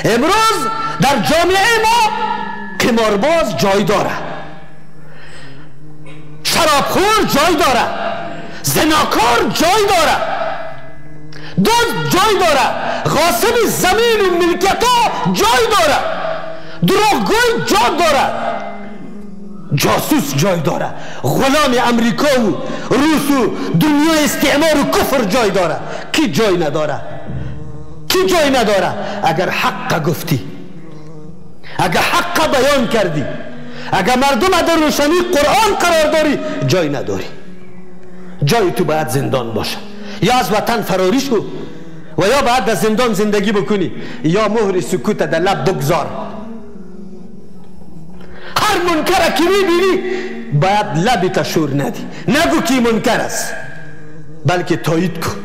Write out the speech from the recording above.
امروز در جامعه ما قمارباز جای داره، شرابخور جای داره، زناکار جای داره، دزد جای داره، غاصب زمین و ملکیت ها جای داره، دروغگوی جای داره، جاسوس جای داره، غلام امریکا و روس و دنیای استعمار و کفر جای داره. کی جای نداره؟ کی جای نداره؟ اگر حق گفتی، اگر حق بیان کردی، اگر مردم در روشنی قرآن قرار داری، جای نداری. جای تو باید زندان باشه، یا از وطن فراری شو و یا باید در زندان زندگی بکنی، یا مهر سکوت در لب بگذار. هر منکر که میبینی باید لب تشور ندی، نگو که منکر است، بلکه تایید کن.